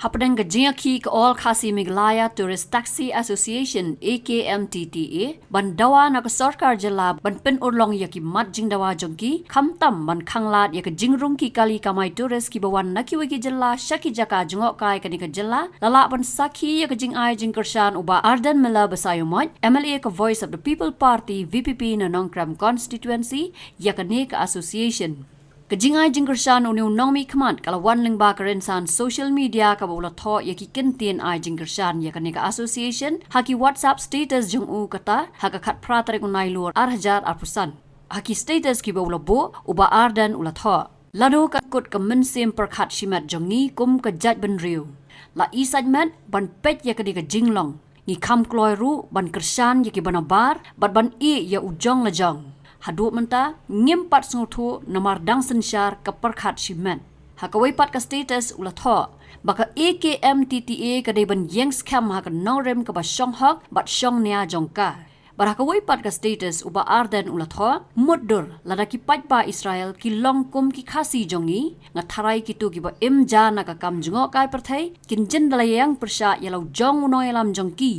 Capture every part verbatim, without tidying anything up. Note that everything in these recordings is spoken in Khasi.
Hapdeng ka jingïakhih ka All Khasi Meghalaya Tourist Taxi Association, A K M T T A, ban dawa na ka sorkar jylla ban pynurlong ïa ki mat jingdawa jong ki, khamtam ban khanglad ïa ka jingrung ki kali kamai tourist kiba wan na kiwei ki jylla sha ki jaka jngohkai kane ka jylla, la lah ban sakhi ïa ka jingai jingkyrshan u Bah Ardent Miller Basaiawmoit, M L A ka Voice of the People Party, V P P, na Nongkrem Constituency, ïa kane ka association. Ka jingai jingkyrshan une u nongmihkhmat ka la wan lyngba ka rynsan social media kaba u la thoh ïa ki kyntien ai jingkyrshan ïa kane ka association ha ki WhatsApp status jong u, kata ha ka khatphra tarik u Nailur ar hajar arphew san. Ha ki status kiba u la buh, u Bah Ardent u la thoh: Lano ka kut ka mynsiem pyrkhat shimet jong ngi kum ka jaitbynriew, la i sait met ban peit ïa kane ka jinglong. Ngi kham kloi ruh ban kyrshan ïa kiba nabar bad ban ïeh ïa u jong la jong. Haduh mynta ngim pat sngewthuh namar dang synshar ka pyrkhat shimet. Ha kawei pat ka status u la thoh ba ka A K M T T A ka dei ban ïeng skhem ha ka nongrim kaba shong hok bad shong nia jong ka. Bad ha kawei pat ka status u Bah Ardent u la thoh: Mutdur, lada ki paidbah Israel ki long kum ki Khasi jong ngi, nga tharai kito kiba im ja na ka kam jngohkai pyrthei kin jin da la ïeng pyrshah ïa la u jong u nongïalam jong ki.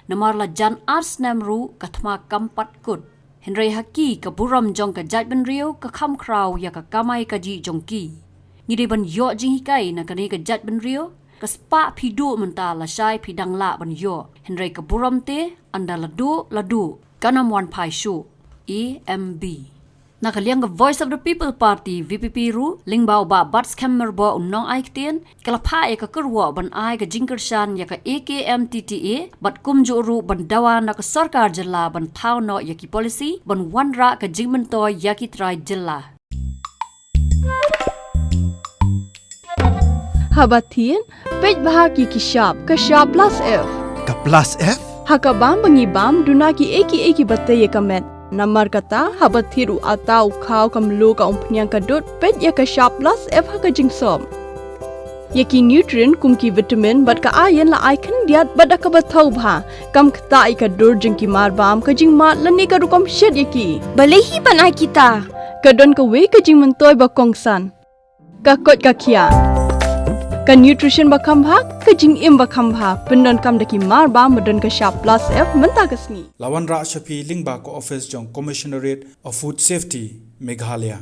Namar la jan ar snem ruh ka thma kam pat kut. Hynrei ha ki ka burom jong ka jaitbynriew ka kham khraw ïa ka kamai kajih jong ki. Ngi dei ban ïoh jinghikai na kane ka jaitbynriew. Ka spah phi duh mynta lashai phi dang lah ban ïoh. Hynrei ka burom te, ynda la duh la duh, kan ym wan phai shuh. A M B. Na ka liang ka Voice of the People Party, V P P, ruh lyngba u Bah Batskhem Myrboh, u nongai ktien, ka la phah ïa ka kyrwoh ban ai ka jingkyrshan ïa ka A K M T T A bad kumjuh ruh ban dawa na ka sorkar jylla ban thaw noh ïa ki policy ban wanrah ka jingmyntoi ïa ki trai jylla. Haba thied, peit bha ki ki shap, ka shap plus F. Ka plus F? Ha ka bam ba ngi bam, duna kiei kiei kiba tei ïa ka met. Namar kata, haba thied u atta, u khaw, ka mluh, ka umphniang, ka dud, peit ïa ka shap plus F ha ka jingsop. Ïa ki nutrient kum ki vitamin bad ka iron la ai khyndiat bad da kaba thaw bha. Kam ktah ïa ka dur jong ki marbam, ka jingmad lane ka rukom shet ïa ki. Balei hi ban ai kita? Ka don kawei ka jingmyntoi ba kongsan. Ka koit ka khiah. Ka nutrition ba kham bha, ka jingim ba kham bha. Pyndonkam da ki marbam ba don ka shap plus F mynta ka sngi. La wanrah sha phi lyngba ka office jong Commissionerate of Food Safety, Meghalaya.